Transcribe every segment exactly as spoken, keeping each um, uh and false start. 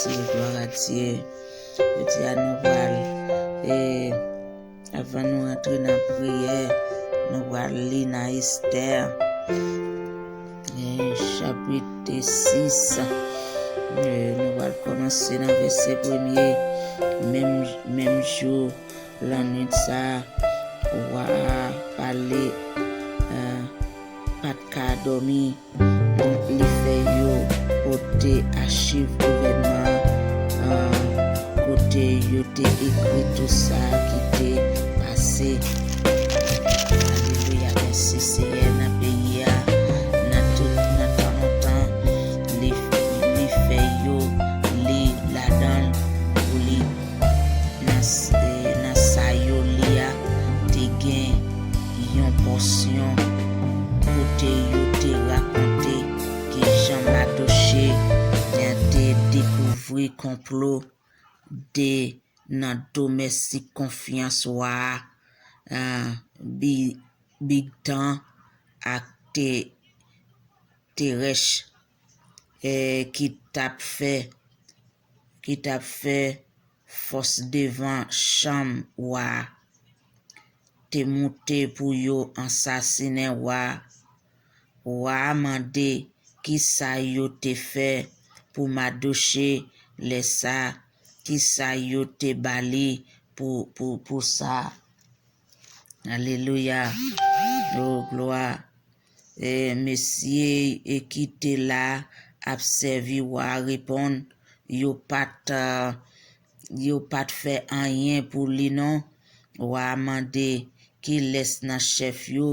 Glwa a Dye. Jodi a nou pral, e, avan nou antre nan priyè, nou pral li nan Estè, e, chapit sis. E, nou pral kòmanse nan vèsè premye. Menm, menm jou, lannwit sa a, wa a pale, e, pa t ka dòmi. Donk, li fè yo pote achiv gouvènman an, kote yo te ekri tou sa ki te pase. Alelouya, mèsi Seyè, nan peyi a, nan tout, nan tan lontan, li, li fè yo li ladan l pou li nan, s- e, nan sa yo li a, te gen yon pòsyon kote yo te rakonte kijan Madoche te dekouvri konplo de nan domèstik konfyans wa a, e, Bi- Bigtan ak Te- Terèch, e, ki t ap fè, ki t ap fè fòs devan chanm wa a. Te moute pou yo ansasinen wa a. Wa a mande kisa yo te fè pou Madoche lè sa a, kisa yo te ba li pou, pou, pou sa a. Alelouya. O, glwa. E, mesye, e, ki te la ap sèvi wa a reponn, yo pa t, e, yo pa t fè anyen pou li non. Wa a mande kilès nan chèf yo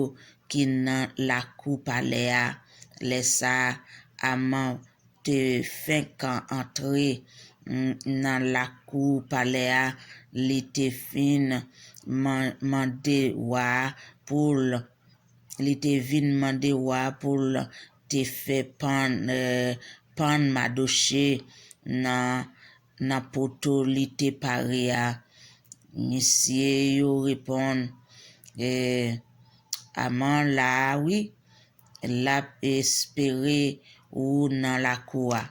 ki nan lakou palè a. Lè sa a, Aman te fenk antre, mm, nan lakou palè a, li te fin man- mande wa a pou l, li te vin mande wa a pou l te fè pann, e, pann Madoche nan, nan poto li te pare a. Mesye yo reponn, e, Aman la a wi, l ap espere ou nan lakou a.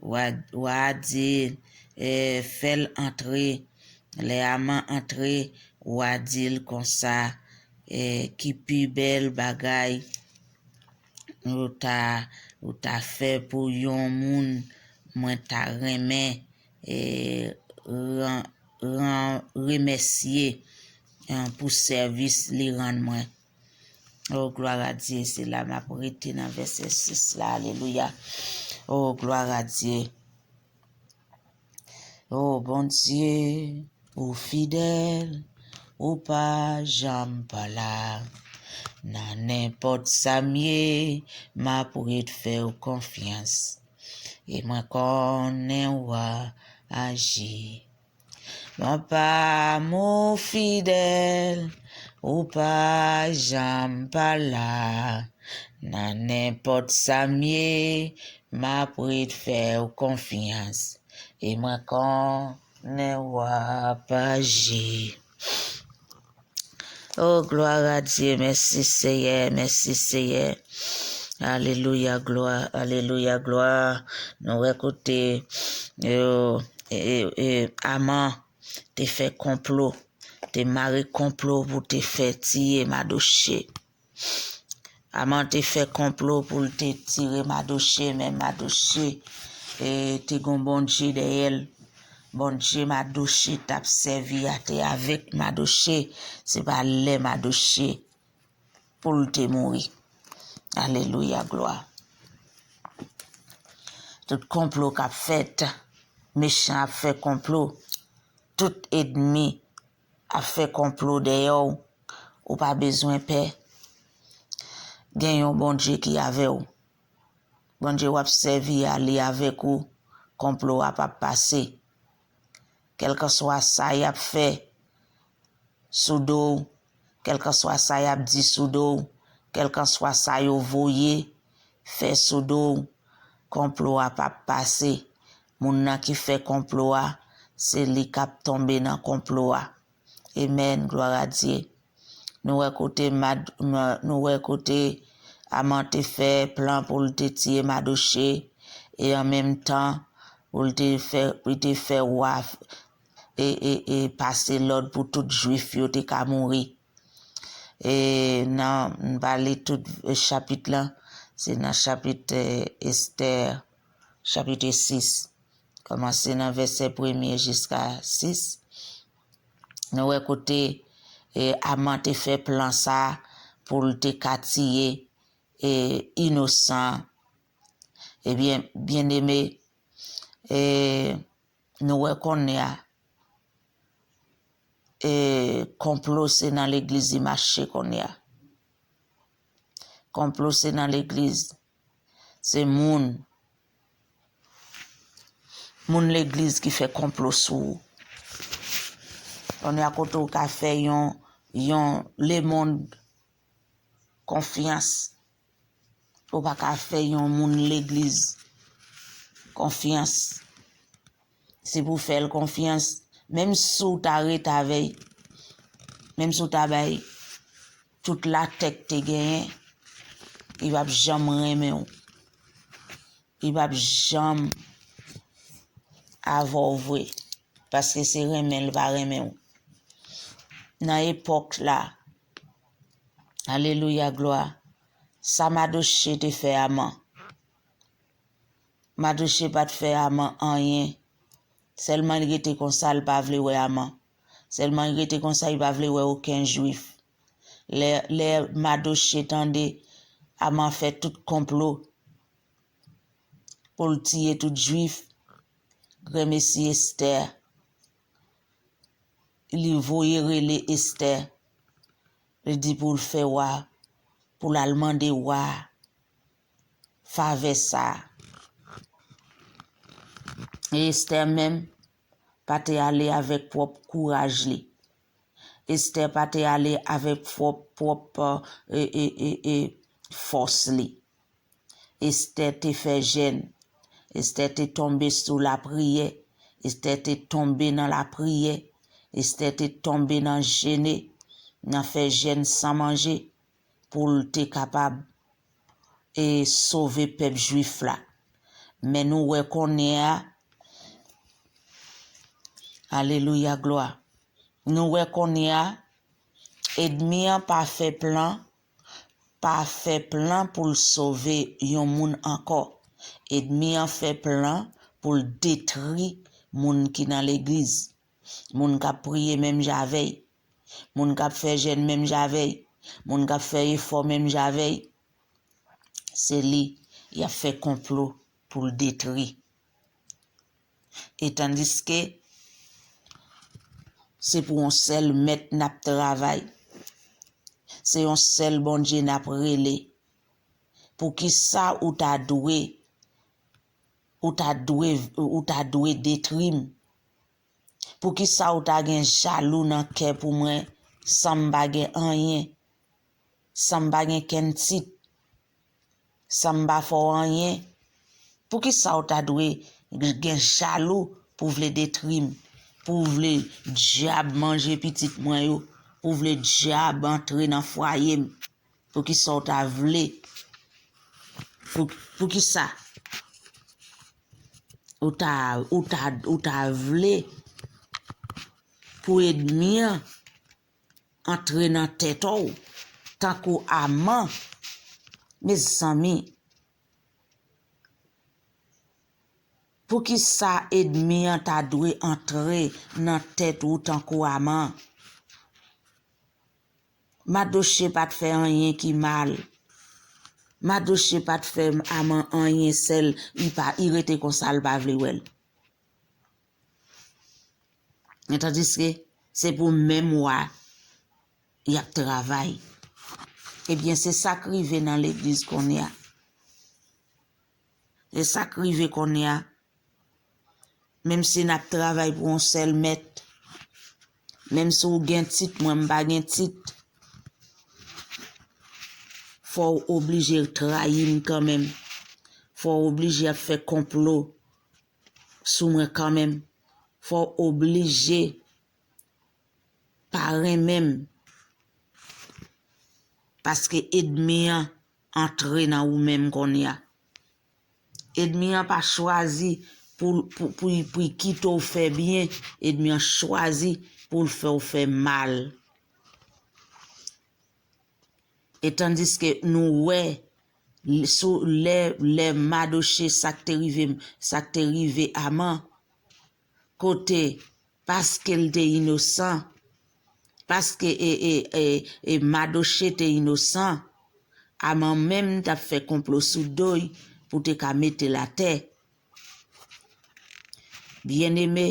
Wa, wa a di, e, fè l antre. Lè Aman antre, wa a di l konsa, e, ki pi bèl bagay ou ta, ou ta fè pou yon moun mwen ta renmen, e, ran- ran- remèsye, e, pou sèvis li rann mwen. O, glwa a Dye, se la m ap rete nan vèsè sis la. Alelouya. O, glwa a Dye. O, Bondye, ou fidèl, ou pa janm pa la. Nan nenpòt sa m ye, m ap ret fè w konfyans. E mwen konnen w a aji. Papa m ou fidèl, ou pa janm pa la. Nan nenpòt sa m ye, m ap ret fè w konfyans. E mwen konnen w ap aji. O, glwa a Dye, mèsi Seyè, mèsi Seyè. Alelouya, glwa, alelouya, glwa. Nou wè kote, e, e, e, Aman te fè konplo, te mare konplo pou te fè tiye Madoche. Aman te fè konplo pou l te tire Madoche, men Madoche, e, te gon Bondye dèyè l. Bondye Madoche t ap sèvi a te avèk Madoche. Se pa lè Madoche pou l te mouri. Alelouya, glwa. Tout konplo k ap fèt, mechan ap fè konplo, tout ènmi ap fè konplo dèyè w, ou pa bezwen pè. Gen yon Bondye ki avè w. Bondye w ap sèvi a, li avèk ou, konplo a p ap pase. Kèlkanswa sa y ap fè sou do w, kèlkanswa sa y ap di sou do w, kèlkanswa sa yo voye fè sou do w, konplo a p ap pase. Moun nan ki fè konplo a, se li k ap tonbe nan konplo a. Amèn, glwa a Dye. Nou wè kote Mad- nou wè kote Aman te fè plan pou l te tiye Madoche, e an menm tan, pou l te fè, pou l te fè wa, e, e, e pase lòd pou tout Jwif yo te ka mouri. E nan, m pa li tout, e, chapit lan, se nan chapit, e, Estè, chapit sis, kòmanse nan vèsè premye jiska sis. Nou wè kote, e, Aman te fè plan sa pou l te ka tiye, e, inosan. Ebyen, byeneme, e, nou wè kounye a, e, konplo se nan legliz li mache kounye a. Konplo se nan legliz. Se moun, moun legliz ki fè konplo sou ou. Kounye a kote w ka fè yon, yon lemonn konfyans. Ou pa ka fè yon moun legliz konfyans. Se pou fè l konfyans. Menm si w ta ret avè l, menm si w ta bay tout latè k te genyen, li p ap janm renmen w. Li p ap janm avè w vre. Paske se renmen l pa renmen w. Nan epòk la, alelouya, glwa, sa Madoche te fè Aman. Madoche pa t fè Aman anyen. Sèlman li rete konsa, li pa vle wè Aman. Sèlman li rete konsa, li pa vle wè okenn Jwif. Lè, lè Madoche tande Aman fè tout konplo pou l tiye tout Jwif, granmesi Estè, li voye rele Estè. Li di pou l fè wa, pou l al mande wa a favè sa a. E Estè menm pa te ale avèk pwòp kouraj li. Estè pa te ale avèk pwòp, pwòp, e, e, e, e, fòs li. Estè te fè jèn. Estè te tonbe sou lapriyè. Estè te tonbe nan lapriyè. Estè te tonbe nan jene, nan fè jèn san manje, pou l te kapab, e, sove pèp Jwif la. Men nou wè kounye a, alelouya, glwa. Nou wè kounye a, ènmi an pa fè plan, pa fè plan pou l sove yon moun ankò. Ènmi an fè plan pou l detri moun ki nan legliz. Moun k ap priye menm jan avè l. Moun k ap fè jèn menm jan avè l. Moun k ap fè efò menm jan avè l. Se li y ap fè konplo pou l detri. E tandiske se pou yon sèl mèt n ap travay. Se yon sèl Bondye n ap rele. Poukisa ou ta dwe, ou ta dwe, ou ta dwe detri m? Poukisa ou ta gen jalou nan kè pou mwen san m pa gen anyen? San m pa gen kenn tit? San m pa fè w anyen? Poukisa ou ta dwe gen jalou pou w vle detri m? Pou w vle dyab manje pitit mwen yo? Pou w vle dyab antre nan fwaye m? Poukisa ou ta vle? Pou, poukisa? Ou ta, ou ta, ou ta vle pou ènmi an antre nan tèt ou tankou Aman? Mezanmi, poukisa ènmi an ta dwe antre nan tèt ou tankou Aman? Madoche pa t fè anyen ki mal. Madoche pa t fè Aman anyen, sèl li pa, li rete konsa, li pa vle wè l. Men tandiske se pou menm wa y ap travay. Ebyen, se sa k rive nan legliz kounye a. Se sa k rive kounye a. Menm si n ap travay pou yon sèl mèt, menm si w gen tit, mwen m pa gen tit, fò w oblije trayi m kanmenm. Fò w oblije ap fè konplo sou mwen kanmenm. Fò w oblije pa renmen m. Paske ènmi an antre nan ou menm kounye a. Ènmi an pa chwazi pou, pou, pou, pou l kite w fè byen, ènmi an chwazi pou l fè w fè mal. E tandiske nou wè, l-, sou lè, lè Madoche, sa k te rive, sa k te rive Aman, kote, paske l te inosan, paske e, e, e, e Madoche te inosan, Aman menm t ap fè konplo sou do l pou te ka mete l atè. Byeneme,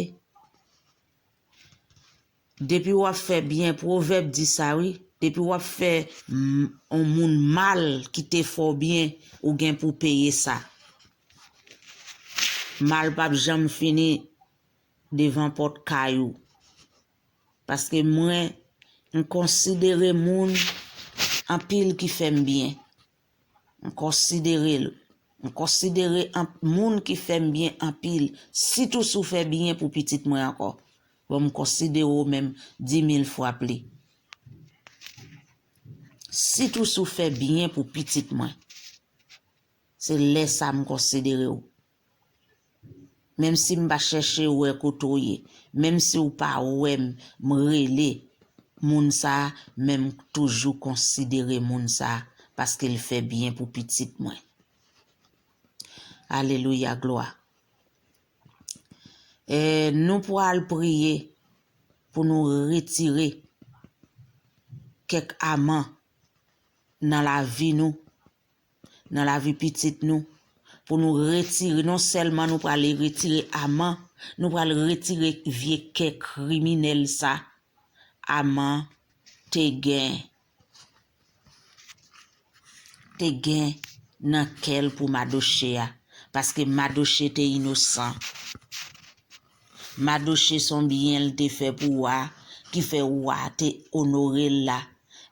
depi w ap fè byen, pwovèb di sa wi, depi w ap fè m-, on moun mal ki te fè w byen, ou gen pou peye sa. Mal p ap janm fini devan pòt kay ou. Paske mwen, m konsidere moun anpil ki fè m byen. M konsidere l. M konsidere an-, moun ki fè m byen anpil, sitou si w fè byen pou pitit mwen ankò. Bon, m konsidere w menm dimil fwa pli. Sitou si w fè byen pou pitit mwen. Se lè sa m konsidere w. Menm si m pa chèche wè kote w ye, menm si w pa wè m, m rele moun sa a, men m toujou konsidere moun sa a, paske l fè byen pou pitit mwen. Alelouya, glwa. E, nou pral priye pou nou retire kèk Aman nan lavi nou, nan lavi pitit nou, pou nou retire, non sèlman nou pral retire Aman, nou pral retire vye kè kriminèl sa, Aman te gen, te gen nan kè l pou Madoche a, paske Madoche te inosan. Madoche se yon byen l te fè pou wa, ki fè wa te onore l la.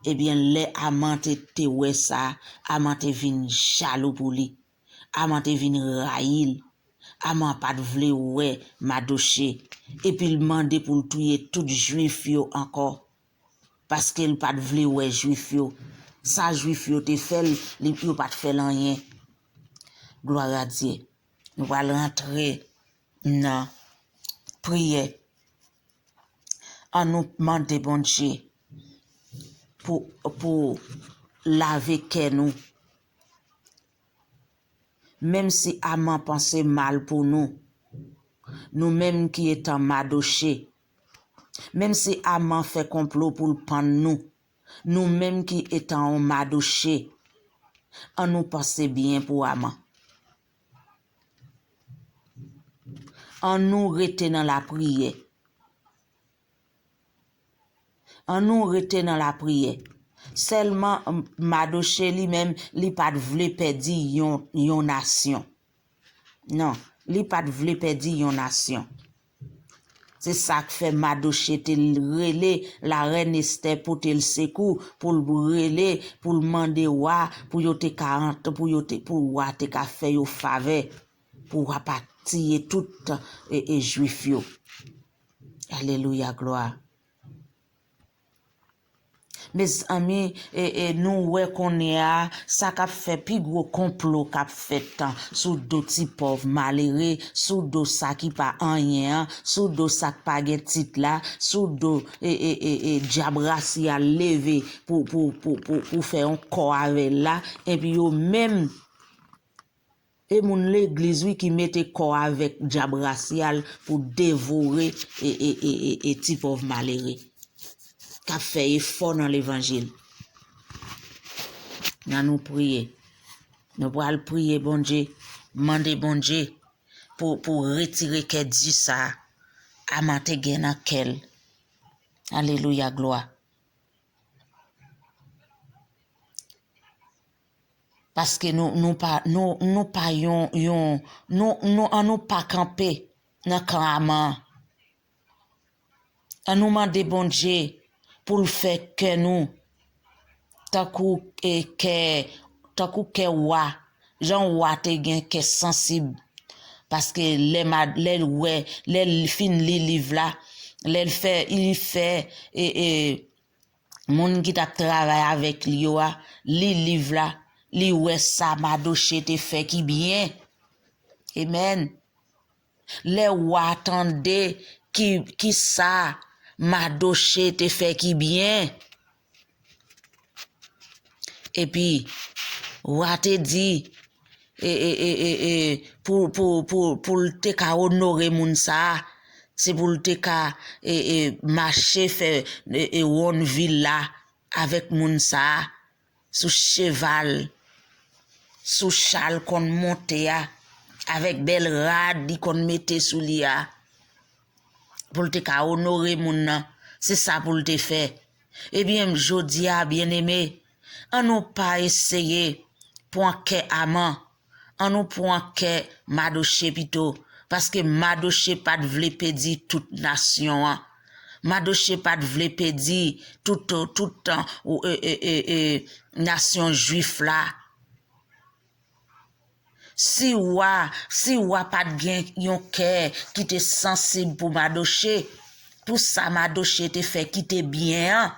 Ebyen, lè Aman te, te wè sa, Aman te vin jalou pou li. Aman te vin rayi l. Aman pa t vle wè Madoche. Epi l mande pou l touye tout Jwif yo ankò. Paske l pa t vle wè Jwif yo. Sa Jwif yo te fè l, li, yo pa t fè l anyen. Glwa a Dye. Nou pral rantre nan priyè. An nou mande Bondye pou, pou lave kè nou. Menm si Aman panse mal pou nou, nou menm ki etan Madoche, menm si Aman fè konplo pou l pann nou, nou menm ki etan yon Madoche, an nou panse byen pou Aman. An nou rete nan lapriyè. An nou rete nan lapriyè. Sèlman, m-, Madoche li menm, li pa t vle pèdi yon, yon nasyon. Non, li pa t vle pèdi yon nasyon. Se sa k fè Madoche te l-, rele larèn Estè pote l sekou, pou l rele, pou l mande wa, pou yo te ka ant-, pou yo te, pou wa te ka fè yo favè, pou wa pa tiye tout, e, e, Jwif yo. Alelouya, glwa. Mezanmi, e, e, nou wè kounye a, sa k ap fè pi gwo konplo k ap fèt, an, sou do ti pòv malere, sou do sa ki pa anyen an, sou do sa k pa gen tit la, sou do, e, e, e, e, dyab rasyal leve pou, pou, pou, pou, pou fè yon kò avè l la, epi yo menm, e moun legliz, wi, ki mete kò avèk dyab rasyal pou devore e, e, e, e, e ti pòv malere k ap fè efò nan levanjil. Nan nou priye. Nou pral priye Bondye, mande Bondye pou, pou retire kè di sa a Aman te gen nan kè l. Alelouya, glwa. Paske nou, nou pa, nou, nou pa yon, yon, nou, nou, an nou pa kanpe nan kan Aman. An nou mande Bondye pou l fè kè nou tankou, e, kè, tankou kè wa, jan wa te gen kè sansib. Paske lè mad-, lè l wè, lè l fin li liv la, lè l fè, li fè, e, e, moun ki t ap travay avèk li yo a, li liv la, li wè sa Madoche te fè ki byen. Amèn. Lè wa tande ki, ki sa Madoche te fè ki byen. Epi, wa te di, e, e, e, e, e, pou, pou, pou, pou l te ka onore moun sa a, se pou l te ka, e, e, mache fè, e, e, wonn vil la avèk moun sa a, sou cheval, sou cha l konn monte a, avèk bèl rad li konn mete sou li a, pou l te ka onore moun nan. Se sa pou l te fè. Ebyen, jodi a, byeneme, ann nou pa eseye pran kè Aman. Ann nou pran kè Madoche pito, paske Madoche pa t vle pèdi tout nasyon an. Madoche pa t vle pèdi tout, tout, e, e, e, e, nasyon jwif la. Si wa, si wa pa t gen yon kè ki te sansib pou Madoche, pou sa Madoche te fè ki te byen an,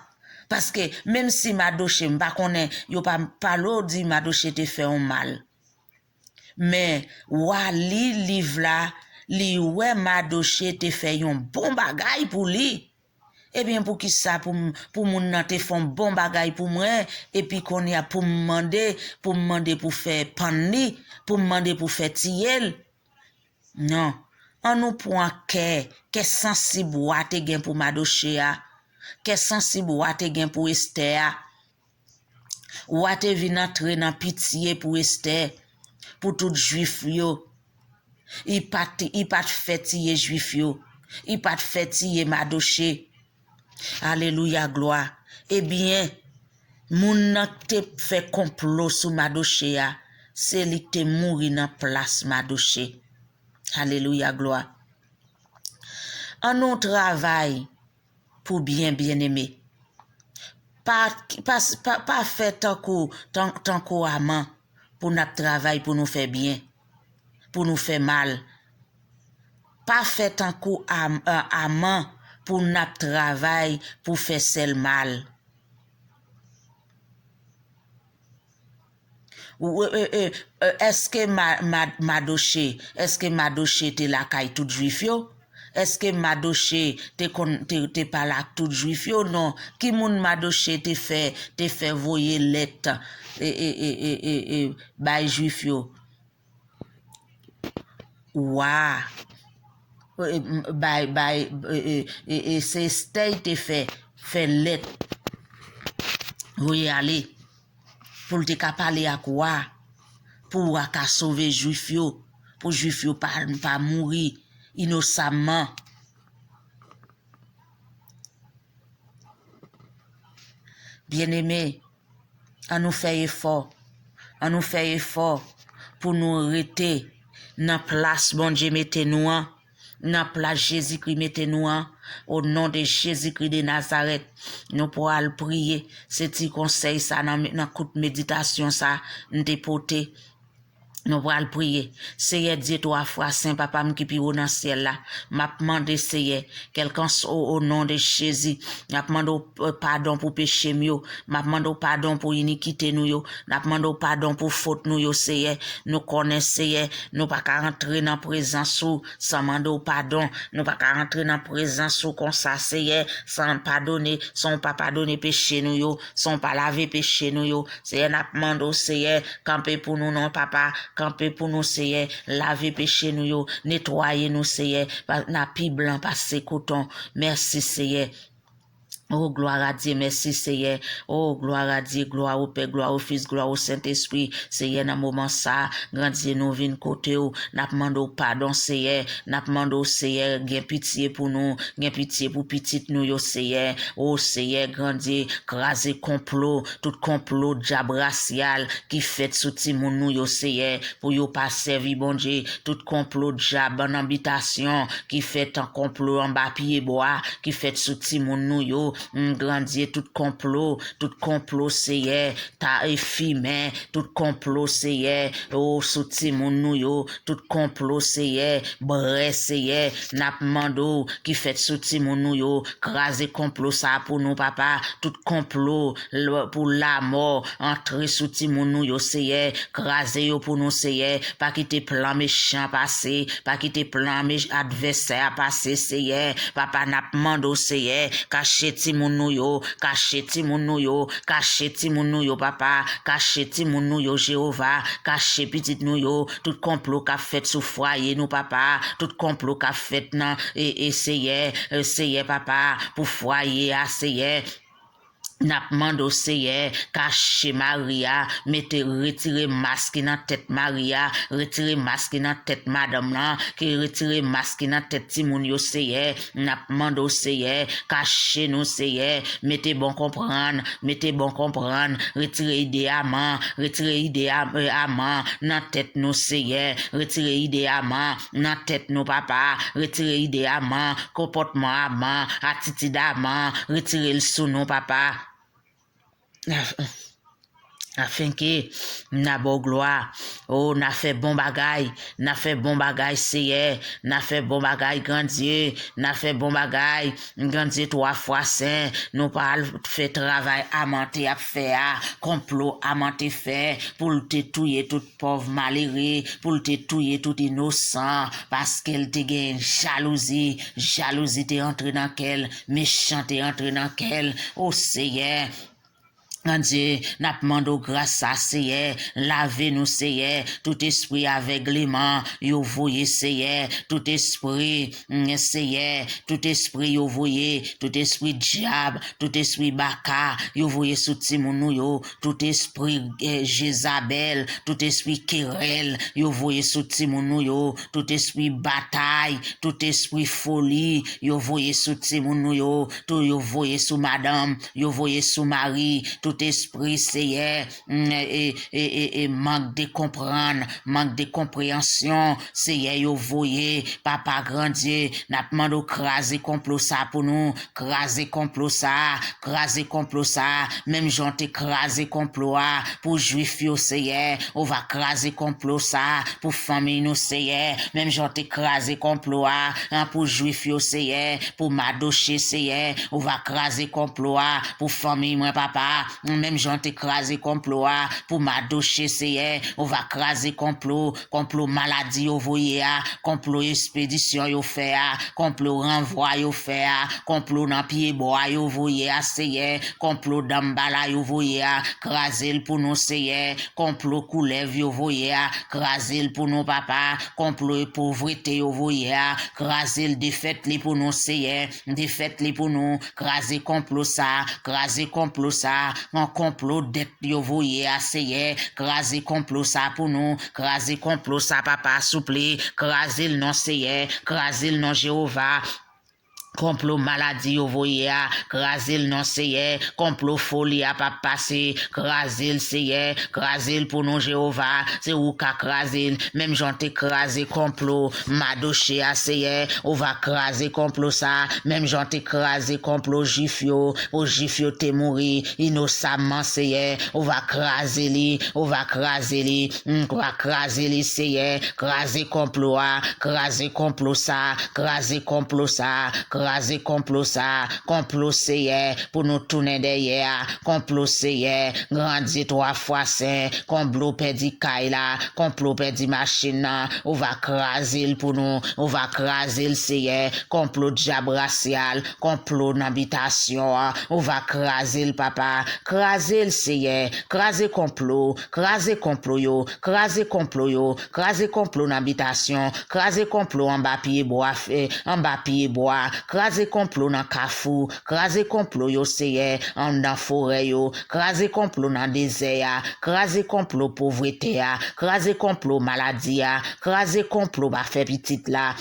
paske menm si Madoche, m pa konnen, yo pa pale w di Madoche te fè yon mal. Men, wa li liv la, li wè Madoche te fè yon bon bagay pou li. Ebyen, poukisa pou m, pou moun nan te fè yon bon bagay pou mwen, epi kounye a pou m mande, pou m mande pou fè pann li, pou m mande pou fè tiye l? Non. Ann nou pran kè, kè sansib wa te gen pou Madoche a, kè sansib wa te gen pou Estè a. Wa te vin antre nan pitye pou Estè, pou tout Jwif yo. Li pa t, li pa t fè tiye Jwif yo. Li pa t fè tiye Madoche. Alelouya, glwa. Ebyen, moun nan k te fè konplo sou Madoche a, se li k te mouri nan plas Madoche. Alelouya, glwa. Ann nou travay pou byen, byeneme. Pa, pa, pa, pa fè tankou, tan, tankou Aman pou n ap travay pou nou fè byen, pou nou fè mal. Pa fè tankou Am-, a-, Aman pou n ap travay pou fè sèl mal. Ou, e, e, e, e, èske Ma-, Ma-, Madoche, èske Madoche te lakay tout Jwif yo? Èske Madoche te konn, te, te pale ak tout Jwif yo? Non. Ki moun Madoche te fè, te fè voye lèt, e, e, e, e, e, e, bay Jwif yo? Wa. E, m-, bay, bay, e, e, e, e, se Estè te fè, fè lèt voye ale pou l te ka pale ak wa, pou wa ka sove Jwif yo, pou Jwif yo pa, pa mouri inosamman. Byeneme, ann nou fè efò. Ann nou fè efò pou nou rete nan plas Bondye mete nou an, nan plas Jezikri mete nou an. O non de Jezikri de Nazarèt, nou pral priye. Se ti konsèy sa nan, nan kout meditasyon sa m te pote. Nou pral priye. Seyè Dye twa fwa sen, Papa m ki pi wo nan syèl la, m ap mande, Seyè, kèlkanswa, o, o non de Jezi, m ap mande w, eh, padon pou peche m yo. M ap mande w padon pou inikite nou yo. N ap mande w padon pou fot nou yo, Seyè. Nou konnen, Seyè, nou pa ka antre nan prezans ou san mande w padon. Nou pa ka antre nan prezans ou konsa, Seyè, san padone, san w pa padone peche nou yo, san w pa lave peche nou yo. Seyè, n ap mande w, Seyè, kanpe pou nou non, Papa. Kanpe pou nou, Seyè. Lave peche nou yo. Netwaye nou, Seyè. Pa-, n a pi blan pase koton. Mèsi, Seyè. O, glwa a Dye, mèsi, Seyè. O, glwa a Dye, glwa o Pè, glwa o Fis, glwa o Sentespri. Seyè, nan moman sa, Gran Dye, nou vin kote w. N ap mande w padon, Seyè. N ap mande w, Seyè, gen pitye pou nou. Gen pitye pou pitit nou yo, Seyè. O, Seyè, Gran Dye, kraze konplo, tout konplo dyab rasyal ki fèt sou timoun nou yo, Seyè, pou yo pa sèvi Bondye. Tout konplo dyab nan bitasyon ki fèt an konplo anba pyebwa, ki fèt sou timoun nou yo, Mm, Granndye, tout konplo, tout konplo, Seyè, ta e fimen, tout konplo, Seyè, o, sou timoun nou yo, tout konplo, Seyè, brè, Seyè, n ap mande w ki fèt sou timoun nou yo, kraze konplo sa pou nou, papa, tout konplo l-, pou lamò antre sou timoun nou yo, Seyè, kraze yo pou nou, Seyè, pa kite plan mechan pase, pa kite plan mech-, advèsè a pase, Seyè, papa, n ap mande w, Seyè, kache timoun nou yo, kache timoun nou yo, kache timoun nou yo, papa, kache timoun nou yo, Jewova, kache pitit nou yo, tout konplo k ap fèt sou fwaye nou, papa, tout konplo k ap fèt nan, e, e, Seyè, e, Seyè, papa, pou fwaye a, Seyè. N ap mande w, Seyè, kache mari a, mete, retire mas ki nan tèt mari a, retire mas ki nan tèt madanm lan, ki retire mas ki nan tèt timoun yo, Seyè. N ap mande w, Seyè, kache nou, Seyè, mete bon konprann, mete bon konprann, retire ide Aman, retire ide A-, e, Aman nan tèt nou, Seyè, retire ide Aman nan tèt nou, papa, retire ide Aman, konpòtman Aman, atitid Aman, retire l sou nou, papa. Af-, afenke n a ba w glwa. O, n a fè bon bagay, n a fè bon bagay, Seyè, n a fè bon bagay, Granndye, n a fè bon bagay, Granndye twa fwa sen. Nou pral fè travay Aman te ap fè a, konplo Aman te fè pou l te touye tout pòv malere, pou l te touye tout inosan, paske l te gen jalouzi, jalouzi te antre nan kè l, mechan te antre nan kè l. O Seyè, Bondye, n ap mande w gras sa, Seyè. Lave nou, Seyè. Tout espri avègleman, yo voye, Seyè. Tout espri, mm, Seyè, tout espri yo voye, tout espri dyab, tout espri baka, yo voye sou timoun nou yo. Tout espri, eh, Jezabèl, tout espri kerèl, yo voye sou timoun nou yo. Tout espri batay, tout espri foli, yo voye sou timoun nou yo. Tout yo voye sou madanm, yo voye sou mari. Tout espri, Seyè, mm, e, e, e, e, mank de konprann, mank de konpreyansyon, Seyè, yo voye, Papa Granndye, n ap mande w kraze konplo sa pou nou, kraze konplo sa, kraze konplo sa, menm jan w te kraze konplo a pou Jwif yo, Seyè, ou va kraze konplo sa pou fanmi nou, Seyè, menm jan w te kraze konplo a, an, pou Jwif yo, Seyè, pou Madoche, Seyè, ou va kraze konplo a pou fanmi mwen, Papa, menm jan w te kraze konplo a pou Madoche, Seyè, ou va kraze konplo, konplo maladi yo voye a, konplo espedisyon yo fè a, konplo ranvwa yo fè a, konplo nan pyebwa yo voye a, Seyè, konplo danmbala yo voye a, kraze l pou nou, Seyè, konplo koulèv yo voye a, kraze l pou nou, Papa, konplo povrete yo voye a, kraze l, defèt li pou nou, Seyè, defèt li pou nou, kraze konplo sa, kraze konplo sa, nan konplo dèt yo voye a, Seyè, kraze konplo sa pou nou, kraze konplo sa, Papa, souple, kraze l non, Seyè, kraze l non, Jewova. Konplo maladi yo voye a, kraze l non, Seyè, konplo foli a p ap pase, kraze l, Seyè, kraze l pou nou, Jewova, se ou ka kraze l, menm jan w te kraze konplo Madoche a, Seyè, ou va kraze konplo sa, menm jan w te kraze konplo Jwif yo, pou Jwif yo te mouri inosamman, Seyè, ou va kraze li, ou va kraze li, mm, ou va kraze li, Seyè, kraze konplo a, kraze konplo sa, kraze konplo sa, kraze konplo sa, konplo, Seyè, pou nou tounen dèyè a, konplo, Seyè, Granndye twa fwa sen, konplo pèdi kay la, konplo pèdi machin nan, ou va kraze l pou nou, ou va kraze l, Seyè, konplo dyab rasyal, konplo nan bitasyon an, ou va kraze l, Papa, kraze l, Seyè, kraze konplo, kraze konplo yo, kraze konplo yo, kraze konplo nan bitasyon, kraze konplo anba pyebwa, eh, anba pyebwa, kraze konplo nan kafou, kraze konplo yo, Seyè, anndan forè yo, kraze konplo nan dezè a, kraze konplo povrete a, kraze konplo maladi a, kraze konplo pa fè pitit la,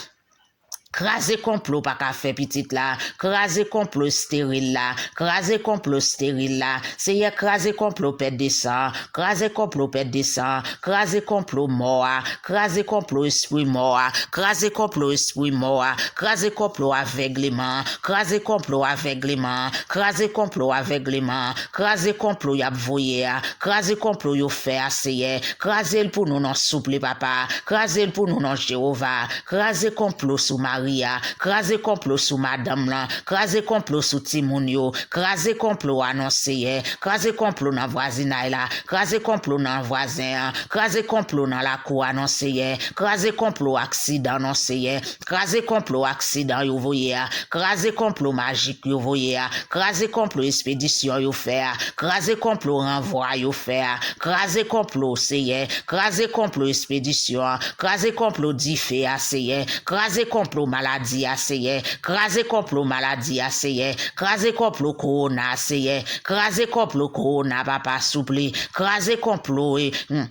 Kraze konplo pa ka fè pitit la. Kraze konplo esteril la. Kraze konplo esteril la. Seyè, kraze konplo pèt de san. Kraze konplo pèt de san. Kraze konplo mò a. Kraze konplo espri mò a. Kraze konplo espri mò a. Kraze konplo avègleman. Kraze konplo avègleman. Kraze konplo avègleman. Kraze konplo y ap voye a. Kraze konplo yo fè a, Seyè. Kraze l pou nou non souple, papa. Kraze l pou nou non Jewova. Kraze konplo sou mari a. Kraze konplo sou madanm lan. Kraze konplo sou timoun yo. Kraze konplo a non, Seyè. Kraze konplo nan vwazinay la. Kraze konplo nan vwazen an. Kraze konplo nan lakou a non, Seyè. Kraze konplo aksidan non, Seyè. Kraze konplo aksidan yo voye a. Kraze konplo majik yo voye a. Kraze konplo espedisyon yo fè a. Kraze konplo ranvwa yo fè a. Kraze konplo, Seyè. Kraze konplo espedisyon an. Kraze konplo dife a, Seyè. Kraze konplo maladi a, Seyè. Kraze konplo maladi a, Seyè. Kraze konplo kowona a, Seyè. Kraze konplo kowona, papa, souple. Kraze konplo, e, hmm.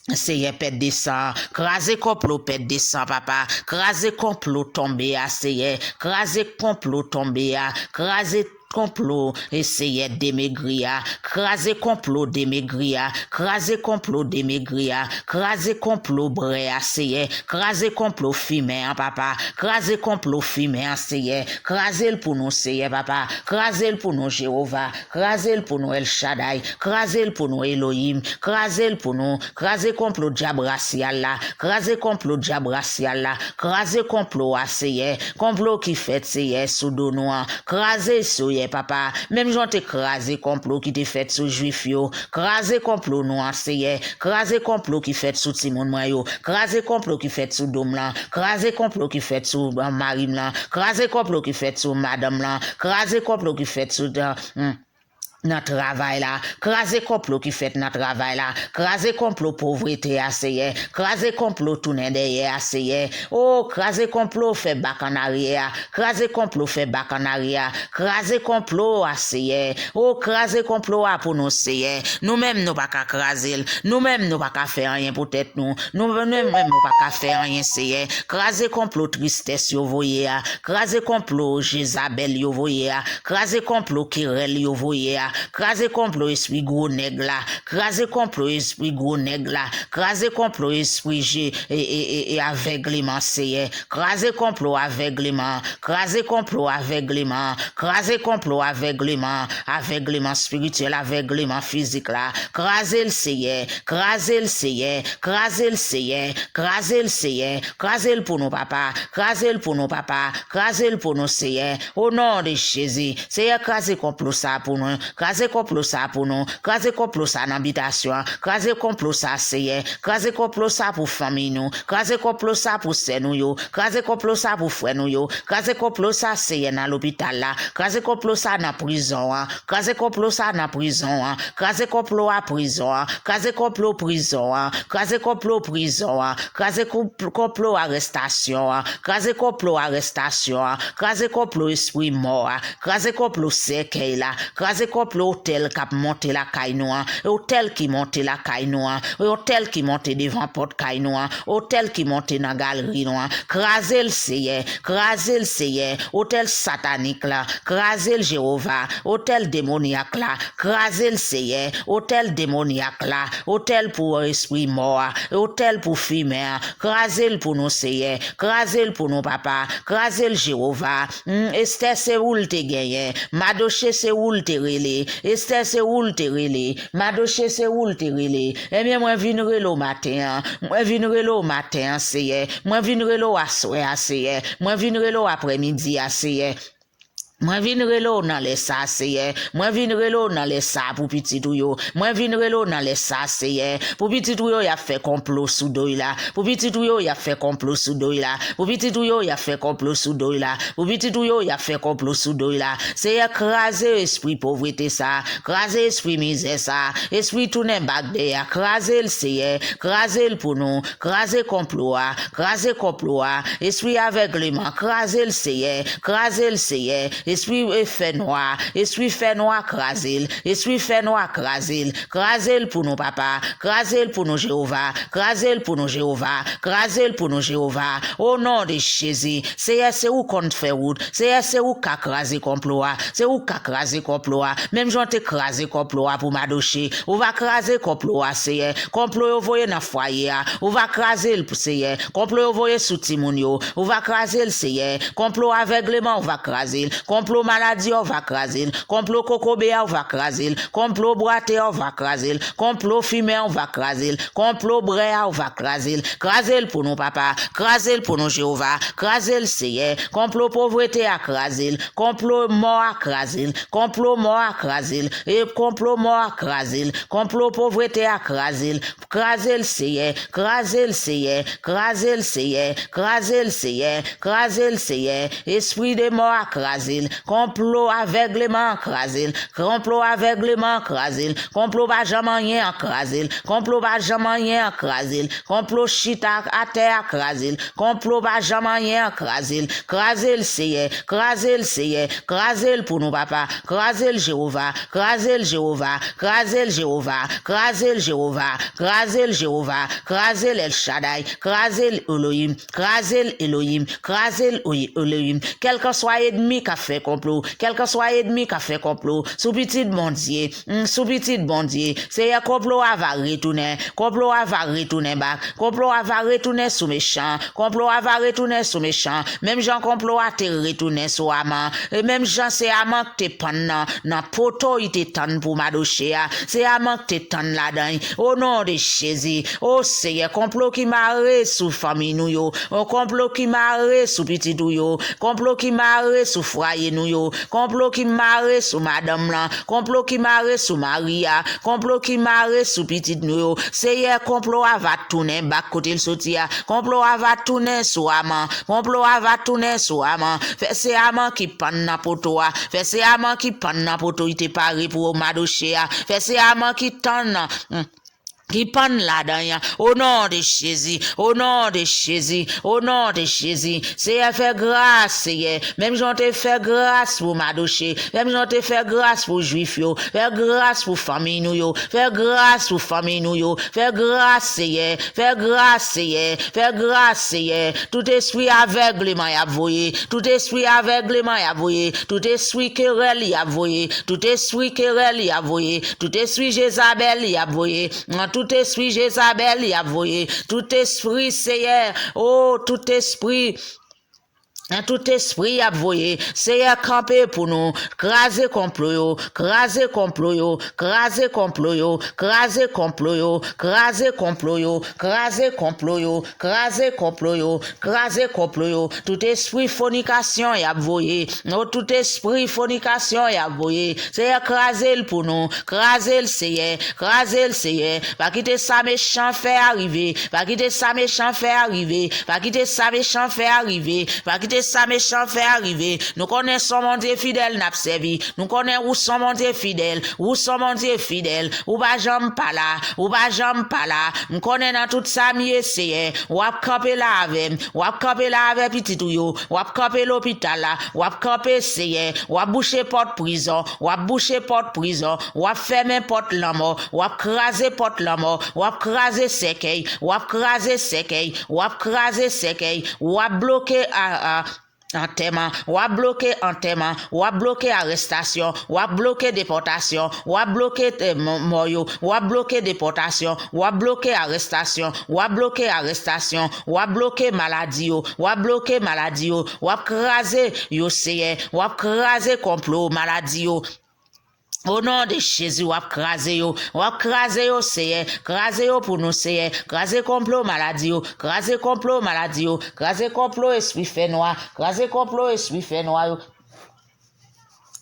Seyè, pèt de san, kraze konplo pèt de san, papa. Kraze konplo tonbe a, Seyè. Kraze konplo tonbe a. Kraze konplo, e, Seyè, demegri a. Kraze konplo demegri a. Kraze konplo demegri a. Kraze konplo brè a, Seyè. Kraze konplo fimen an, papa. Kraze konplo fimen an, Seyè. Kraze l pou nou, Seyè, papa. Kraze l pou nou, Jewova. Kraze l pou nou, El Shaddai. Kraze l pou nou, Elohim. Kraze l pou nou. Kraze konplo dyab rasyal la. Kraze konplo dyab rasyal la. Kraze konplo a, Seyè. Konplo ki fèt, Seyè, sou do nou an. Kraze, Seyè, papa. Menm jan w te kraze konplo ki te fèt sou Jwif yo. Kraze konplo nou an, Seyè. Kraze konplo ki fèt sou timoun mwen yo. Kraze konplo ki fèt sou do m lan. Kraze konplo ki fèt sou, eh, mari m lan. Kraze konplo ki fèt sou madanm lan. Kraze konplo ki fèt sou, eh, hmm, nan travay la. Kraze konplo ki fèt nan travay la. Kraze konplo povrete a, Seyè. Kraze konplo tounen dèyè a, Seyè. O, kraze konplo fè bak an aryè a. Kraze konplo fè bak an aryè a. Kraze konplo a, Seyè. O, kraze konplo a pou nou, Seyè. Nou menm, nou pa ka kraze l. Nou menm, nou pa ka fè anyen pou tèt nou. Nou menm, nou pa ka fè anyen, Seyè. Kraze konplo tristès yo voye a. Kraze konplo Jezabèl yo voye a. Kraze konplo kerèl yo voye a. Kraze konplo espri gwo nèg la. Kraze konplo espri gwo nèg la. Kraze konplo espri je, e, e, e, e avègleman, Seyè. Kraze konplo avègleman. Kraze konplo avègleman. Kraze konplo avègleman. Avègleman espirityèl, avègleman fizik la. Kraze l, Seyè. Kraze l, Seyè. Kraze l, Seyè. Kraze l, Seyè. Kraze l pou nou, papa. Kraze l pou nou, papa. Kraze l pou nou, Seyè. O non de Jezi. Seyè, kraze konplo sa pou nou. Kraze konplo sa pou nou. Kraze konplo sa nan bitasyon an. Kraze konplo sa, Seyè. Kraze konplo sa pou fanmi nou. Kraze konplo sa pou sè nou yo. Kraze konplo sa pou frè nou yo. Kraze konplo sa, Seyè, nan lopital la. Kraze konplo sa nan prizon an. Kraze konplo sa nan prizon an. Kraze konplo a prizon an. Kraze konplo prizon an. Kraze konplo prizon an. Kraze konplo, konplo arèstasyon an. Kraze konplo arèstasyon an. Kraze konplo espri mò a. Kraze konplo sèkèy la. Kraze konplo otèl k ap monte lakay nou an. Otèl ki monte lakay nou an. Otèl ki monte devan pòt kay nou an. Otèl ki monte nan galri nou an. Kraze l, Seyè. Kraze l, Seyè. Otèl satanik la. Kraze l, Jewova. Otèl demonyak la. Kraze l, Seyè. Otèl demonyak la. Otèl pou espri mò a. Otèl pou fimen an. Kraze l pou nou, Seyè. Kraze l pou nou, papa. Kraze l, Jewova. Hmm, Estè, se ou l te genyen. Madoche, se ou l te rele. Estè, se ou l te rele. Madoche, se ou l te rele. Ebyen, mwen vin rele w maten an. Mwen vin rele w maten an, Seyè. Mwen vin rele w aswè a, Seyè. Mwen vin rele w aprèmidi a, Seyè. Mwen vin rele w nan lè sa a, Seyè. Mwen vin rele w nan lè sa a pou pitit ou yo. Mwen vin rele w nan lè sa a, Seyè. Pou pitit ou yo, y ap fè konplo sou do y la. Pou pitit ou yo, y ap fè konplo sou do y la. Pou pitit ou yo, y ap fè konplo sou do y la. Pou pitit ou yo, y ap fè konplo sou do y la. Seyè, kraze espri povrete sa a. Kraze espri mizè sa a. Espri tounen bak dèyè a. Kraze l, Seyè. Kraze l pou nou. Kraze konplo a. Kraze konplo a. Espri avègleman. Kraze l, Seyè. Kraze l, Seyè. Espri, e, fènwa, espri fènwa, kraze l, espri fènwa, kraze l, kraze l pou nou, papa, kraze l pou nou, Jewova, kraze l pou nou, Jewova, kraze l pou nou, Jewova, o non de Jezi. Seyè, se ou konn fè wout, Seyè, se ou ka kraze konplo a, se ou ka kraze konplo a, menm jan w te kraze konplo a pou Madoche, ou va kraze konplo a, Seyè, konplo yo voye nan fwaye a, ou va kraze l, Seyè, konplo yo voye sou timoun yo, ou va kraze l, Seyè, konplo avègleman, ou va kraze l, konplo maladi a, ou va kraze l, konplo kokobe a, ou va kraze l, konplo bwate a, ou va kraze l, konplo fimen a, ou va kraze l, konplo brè a, ou va kraze l, kraze l pou nou, papa, kraze l pou nou, Jewova, kraze l, Seyè, konplo povrete a, kraze l, konplo mò a, kraze l, konplo mò a, kraze l, e konplo mò a, kraze l, konplo povrete a, kraze l, kraze l, Seyè, kraze l, Seyè, kraze l, Seyè, kraze l, Seyè, kraze l, Seyè, espri de mò a, kraze l, konplo avègleman an, kraze l, konplo avègleman an, kraze l, konplo pa janm anyen an, kraze l, konplo pa janm anyen an, kraze l, konplo chita atè a, kraze l, konplo pa janm anyen an, kraze l, kraze l, Seyè, kraze l, Seyè, kraze l pou nou, papa, kraze l, Jewova, kraze l, Jewova, kraze l, Jewova, kraze l, Jewova, kraze l, Jewova, kraze l, El Shaddai, kraze l, Elohim, kraze l, Elohim, kraze l, Elohim. Kèlkanswa ènmi k ap fè konplo, kèlkanswa ènmi k ap fè konplo sou pitit Bondye, mm, sou pitit Bondye, Seyè, konplo a va retounen, konplo a va retounen bak, konplo a va retounen sou mechan, konplo a va retounen sou mechan, menm jan konplo a te retounen sou Aman, e menm jan se Aman k te pann nan, nan poto li te tann pou Madoche a, se Aman k te tann ladan l, o non de Jezi, o Seyè, konplo ki mare sou fanmi nou yo, o konplo ki mare sou pitit ou yo, konplo ki mare sou fwaye nou yo, konplo ki mare sou madanm lan, konplo ki mare sou mari a, konplo ki mare sou pitit nou yo. Seyè, konplo a va tounen bak kote l soti a. Konplo a va tounen sou Aman. Konplo a va tounen sou Aman. Fè se Aman ki pann nan poto a. Fè se Aman ki pann nan poto li te pare pou Madoche a. Fè se Aman ki tann nan, mm, ki pann ladan l. O non de Jezi, o non de Jezi, o non de Jezi. Seyè, fè gras, Seyè. Menm jan w te fè gras pou Madoche, menm jan w te fè gras pou Jwif yo, fè gras pou fanmi nou yo, fè gras pou fanmi nou yo, fè gras, Seyè, fè gras, Seyè, fè gras, Seyè. Tout espri avègleman y ap voye, tout espri avègleman y ap voye, tout espri kerèl y ap voye, tout espri kerèl y ap voye, tout espri Jezabèl y ap voye, nan tout espri Jezabèl y ap voye, tout espri, Seyè, o, tout espri, nan tout espri y ap voye, Seyè, kanpe pou nou, kraze konplo yo, kraze konplo yo, kraze konplo yo, kraze konplo yo, kraze konplo yo, kraze konplo yo, kraze konplo yo, kraze konplo yo. Tout espri fònikasyon y ap voye, o, tout espri fònikasyon y ap voye, Seyè, kraze l pou nou, kraze l, Seyè, kraze l, Seyè. Pa kite sa mechan fè a rive, pa kite sa mechan fè a rive, pa kite sa mechan fè a rive, pa kite sa mechan fè a rive. Nou konnen se yon Bondye fidèl n ap sèvi, nou konnen ou se yon Bondye fidèl, ou se yon Bondye fidèl, ou pa janm pa la, ou pa janm pa la. M konnen nan tout sa m ye, Seyè, w ap kanpe la avè m, w ap kanpe la avè pitit ou yo, w ap kanpe lopital la, w ap kanpe, Seyè, w ap bouche pòt prizon, w ap bouche pòt prizon, w ap fèmen pòt lanmò, w ap kraze pòt lanmò, w ap kraze sèkèy, w ap kraze sèkèy, w ap kraze sèkèy, w ap bloke a, a, antèman, w ap bloke antèman, w ap bloke arèstasyon, w ap bloke depòtasyon, w ap bloke, eh, mò, mò yo, w ap bloke depòtasyon, w ap bloke arèstasyon, w ap bloke arèstasyon, w ap bloke maladi yo, w ap bloke maladi yo, w ap kraze yo, Seyè, w ap kraze konplo maladi yo. O non de Jezi, w ap kraze yo. W ap kraze yo, Seyè. Kraze yo pou nou, Seyè. Kraze konplo maladi yo. Kraze konplo maladi yo. Kraze konplo espri fènwa. Kraze konplo espri fènwa yo.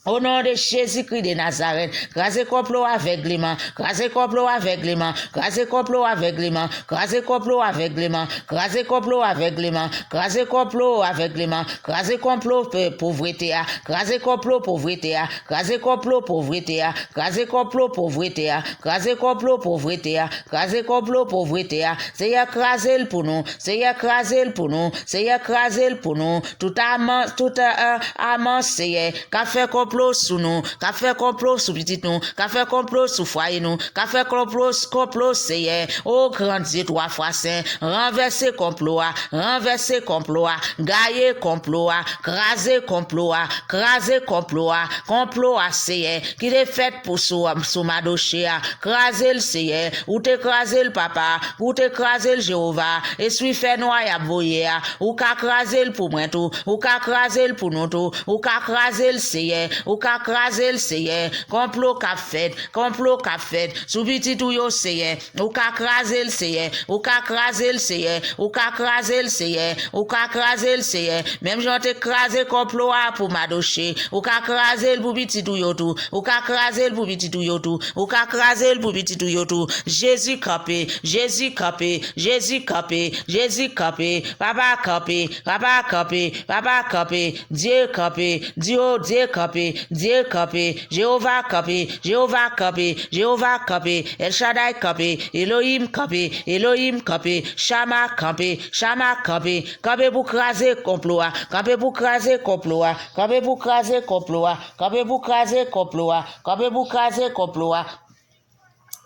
O non de Jezikri de Nazarèt, kraze konplo avègleman, kraze konplo avègleman, kraze konplo avègleman, kraze konplo avègleman, kraze konplo avègleman, kraze konplo avègleman, kraze konplo pe- povrete a, kraze konplo povrete a, kraze konplo povrete a, kraze konplo povrete a, kraze konplo povrete a, kraze konplo povrete a. Seyè, kraze l pou nou. Seyè, kraze l pou nou. Seyè, kraze l pou nou. Tout aman, tout, euh, aman, Seyè, k ap fè konplo sou nou, k ap fè konplo sou pitit nou, k ap fè konplo sou fwaye nou, k ap fè konplo, konplo, Seyè. O gran Dye twa fwa sen, ranvèse konplo a, ranvèse konplo a, gaye konplo a, kraze konplo a, kraze konplo a, konplo a, Seyè, ki te fèt pou sou, sou Madoche a. Kraze l, Seyè. Ou te kraze l, Papa. Ou te kraze l, Jewova. Espri fènwa y ap voye a, ou ka kraze l pou mwen tou. Ou ka kraze l pou nou tou. Ou ka kraze l, Seyè. Ou ka kraze l, Seyè. Konplo k ap fèt. Konplo k ap fèt sou pitit ou yo, Seyè. Ou ka kraze l, Seyè. Ou ka kraze l, Seyè. Ou ka kraze l, Seyè. Ou ka kraze l, Seyè. Menm jan w te kraze konplo a pou Madoche, ou ka kraze l pou pitit ou yo tou. Ou ka kraze l pou pitit ou yo tou. Ou ka kraze l pou pitit ou yo tou. Jezi kanpe, Jezi kanpe, Jezi kanpe, Jezi kanpe. Papa kanpe, Papa kanpe, Papa kanpe. Dye kanpe, Dye, o Dye kanpe, Dye kanpe. Jewova kanpe, Jewova kanpe, Jewova kanpe. El Shaddai kanpe, Elohim kanpe, Elohim kanpe. Shama kanpe, Shama kanpe. Kanpe pou kraze konplo a, kanpe pou kraze konplo a, kanpe pou kraze konplo a, kanpe pou kraze konplo a, kanpe pou kraze konplo a.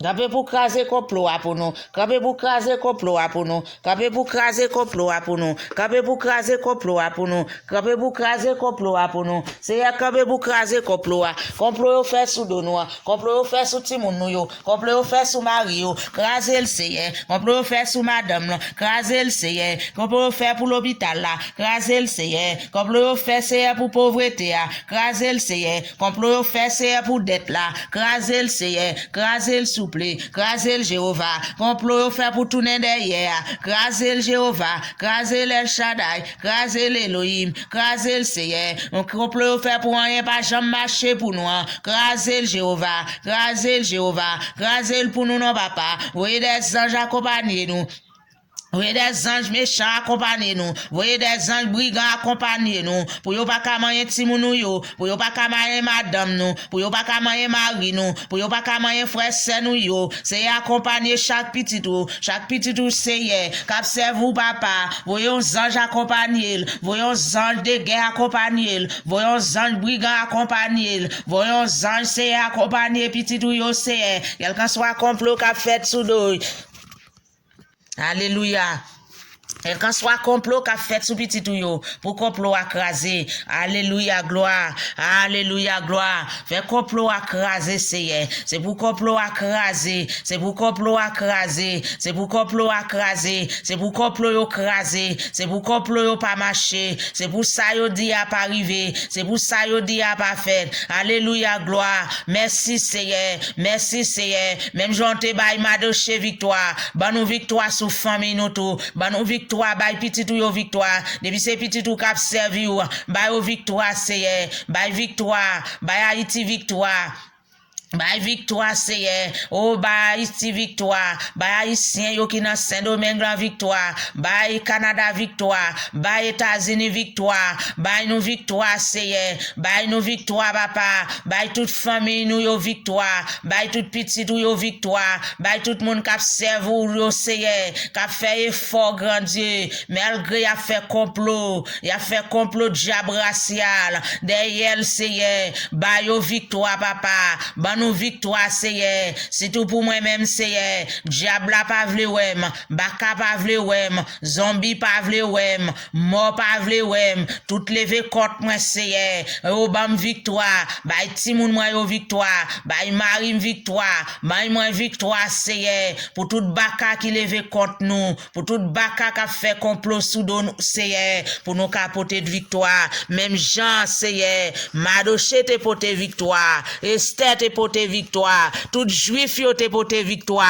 Kanpe pou kraze konplo a pou nou. Kanpe pou kraze konplo a pou nou. Kanpe pou kraze konplo a pou nou. Kanpe pou kraze konplo a pou nou. Kanpe pou kraze konplo a pou nou. Seyè, kanpe pou kraze konplo a. Konplo yo fè sou do nou an. Konplo yo fè sou timoun nou yo. Konplo yo fè sou mari yo. Kraze l, Seyè. Konplo yo fè sou madanm lan. Kraze l, Seyè. Konplo yo fè pou lopital la. Kraze l, Seyè. Konplo yo fè, Seyè, pou povrete a. Kraze l, Seyè. Konplo yo fè, Seyè, pou dèt la. Kraze l, Seyè. Kraze l, souple. Kraze l, Jewova. Konplo yo fè pou tounen dèyè a. Kraze l, Jewova. Kraze l, El Shaddai. Kraze l, Elohim. Kraze l, Seyè. Konplo yo fè pou anyen pa janm mache pou nou an. Kraze l, Jewova. Kraze l, Jewova. Kraze l pou nou non, Papa. Voye dè zanj akonpanye nou. Voye dè zanj mechan akonpanye nou. Voye dè zanj brigan akonpanye nou. Pou yo pa ka manyen timoun nou yo. Pou yo pa ka manyen madanm nou. Pou yo pa ka manyen mari nou. Pou yo pa ka manyen frè sè nou yo. Seyè, akonpanye chak pitit ou. Chak pitit ou, Seyè, k ap sèvi w, Papa. Voye yon zanj akonpanye l. Voye yon zanj de gè akonpanye l. Voye yon zanj brigan akonpanye l. Voye yon zanj, Seyè, akonpanye pitit ou yo, Seyè. Kèlkanswa konplo k ap fèt sou do yo. Alelouya. Kèlkanswa konplo k ap fèt sou pitit ou yo, pou konplo a kraze. Alelouya, glwa. Alelouya, glwa. Fè konplo a kraze, Seyè. Se pou konplo a kraze. Se pou konplo a kraze. Se pou konplo a kraze. Se pou konplo yo kraze. Se pou konplo yo pa mache. Se pou sa yo di a pa rive. Se pou sa yo di a pa fèt. Alelouya, glwa. Mèsi, Seyè. Mèsi, Seyè. Menm jan w te bay Madoche viktwa, ban nou viktwa sou fanmi nou tou. Ban nou viktwa, bay pitit ou yo viktwa. Depi se pitit ou k ap sèvi w, ba yo viktwa, Seyè. Bay viktwa, bay Ayiti viktwa. Bay viktwa, Seyè. O, bay Ayiti viktwa. Bay Ayisyen yo ki nan Sendomeng lan viktwa. Bay Kanada viktwa. Bay Etazini viktwa. Bay nou viktwa, Seyè. Bay nou viktwa, Papa. Bay tout fanmi nou yo viktwa. Bay tout pitit ou yo viktwa. Bay tout moun k ap sèvi w yo, Seyè, k ap fè efò, Gran Dye. Malgre y ap fè konplo, y ap fè konplo dyab rasyal dèyè l, Seyè. Ba yo viktwa, Papa. Ban nou viktwa, Seyè. Sitou pou mwen menm, Seyè. Dyab la pa vle wè m. Baka pa vle wè m. Zonbi pa vle wè m. Mò pa vle wè m. Tout leve kont mwen, Seyè. O, ban m viktwa. Bay timoun mwen yo viktwa. Bay mari m viktwa. Bay mwen viktwa, Seyè. Pou tout baka ki leve kont nou. Pou tout baka k ap fè konplo sou do nou, Seyè. Pou nou ka pote viktwa. Menm jan, Seyè, Madoche te pote viktwa. Estè te pote viktwa. Tout Jwif yo te pote viktwa.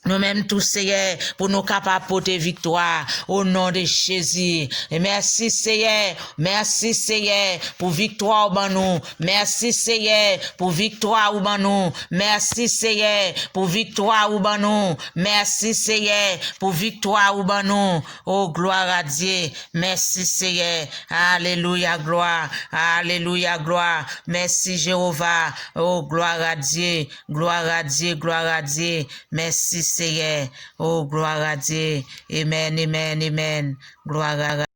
nou menm tou, Seyè, pou nou kapab pote viktwa, o non de Jezi. E mèsi, Seyè, mèsi, Seyè, pou viktwa ou ban nou. Mèsi, Seyè, pou viktwa ou ban nou. Mèsi, Seyè, pou viktwa ou ban nou. Mèsi, Seyè, pou viktwa ou ban nou. O, glwa a Dye. Mèsi, Seyè. Alelouya, glwa. Alelouya, glwa. Mèsi, Jewova. O, glwa a Dye. Glwa a Dye, glwa a Dye. Mèsi, Seyè. O, glwa a Dye. Amèn, amèn, amèn. Glwa a